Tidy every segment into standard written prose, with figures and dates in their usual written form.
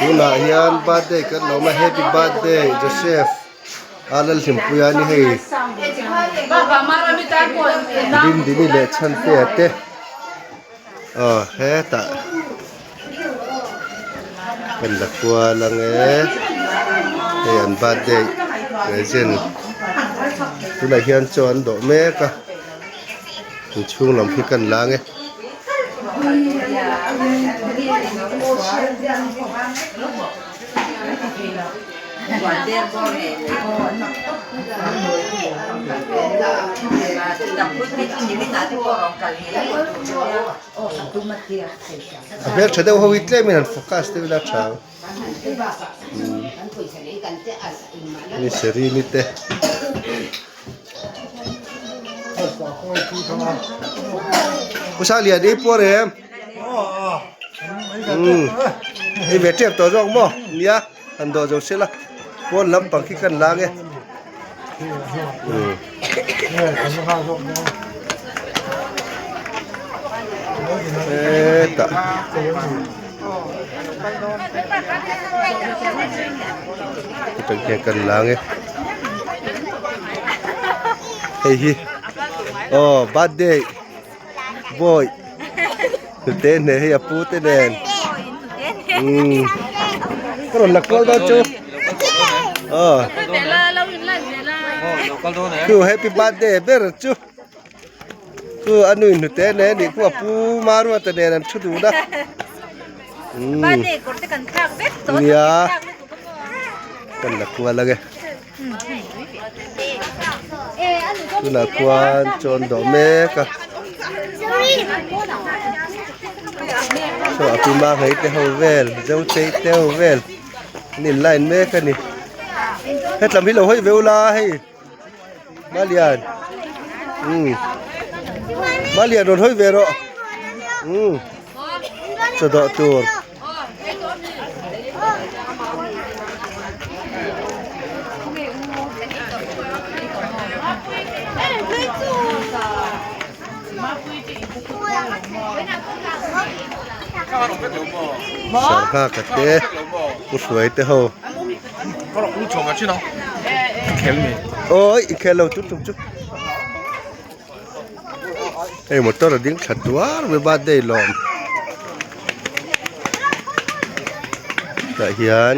Tunah hian birthday kan lawm a happy birthday Joseph a Lalhlimpuia ni hei Dindini leh Chhantea te aw hetah kan la kual ang e hei an birthday present tunah hian chaw an dawh mek a inchhung lam hi kan la ang e. A hmeltha deuh ho hi tlem in han focus deuh ila tha ang ni Serene te. Pu Salian i puar em? Umm i ve tep tawh zawk maw? Nia han dawh zo sela pawn lampang khi kan la ange. Umm. Hetah. Hetah hian kan la ange. Hei hi aw birthday boy hnute nen hei a pu te nen umm ka rawn la kual dawn chu aw chu happy birthday ber chu chu a nui hnute nen nih khu a pu Maruata nen an thu dun a umm nia kan la kual ange. Tunah khuan chawn dawh mek a saw a pima ngei te ho vel zo chei te ho vel an in line mek a ni hetlam hi lo hawi ve ula hei Malian umm Malian rawn hawi ve rawh umm chaw dawh tur. Sangha ka te pu hruai te ho awi inkhel lo tum tum chu hei motor a ding thla tuar mai birthday lawm tah hian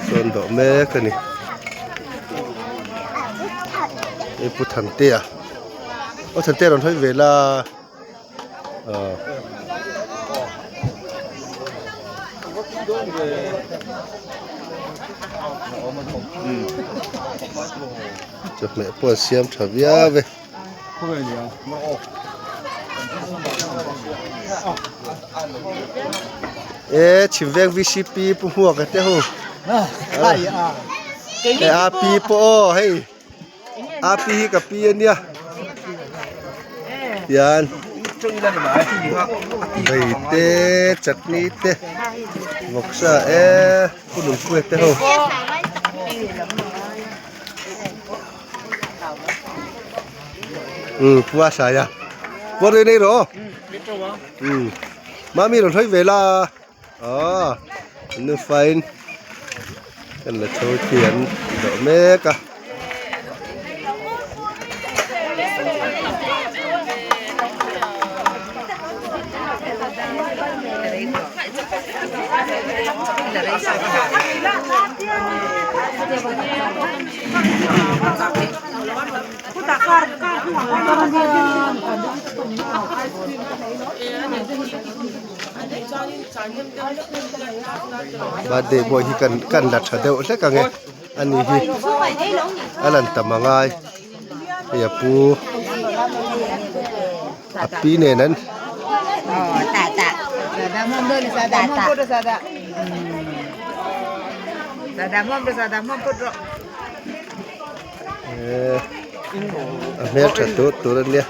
sawn dawh mek a ni hei pu Thantea aw Thantea rawn hawi ve la aw. Chawhmeh pawh a siam tha viau e. E chhim veng VCP pu hmuaka te ho e a pi pawh aw hei a pi hi ka pi ania tian vei te chutney te vawksa e pu nunpuia te ho. Um pua sai a pua rei nei rawh um mami rawn hawi ve la aw an nufain kan la chho khi an dawh mek a. Birthday boy hi kan kan la tha deuh hlek ang e ani hi a lan tam a ngai hei a pu a pi nen an a hmel tha tur tur a nia.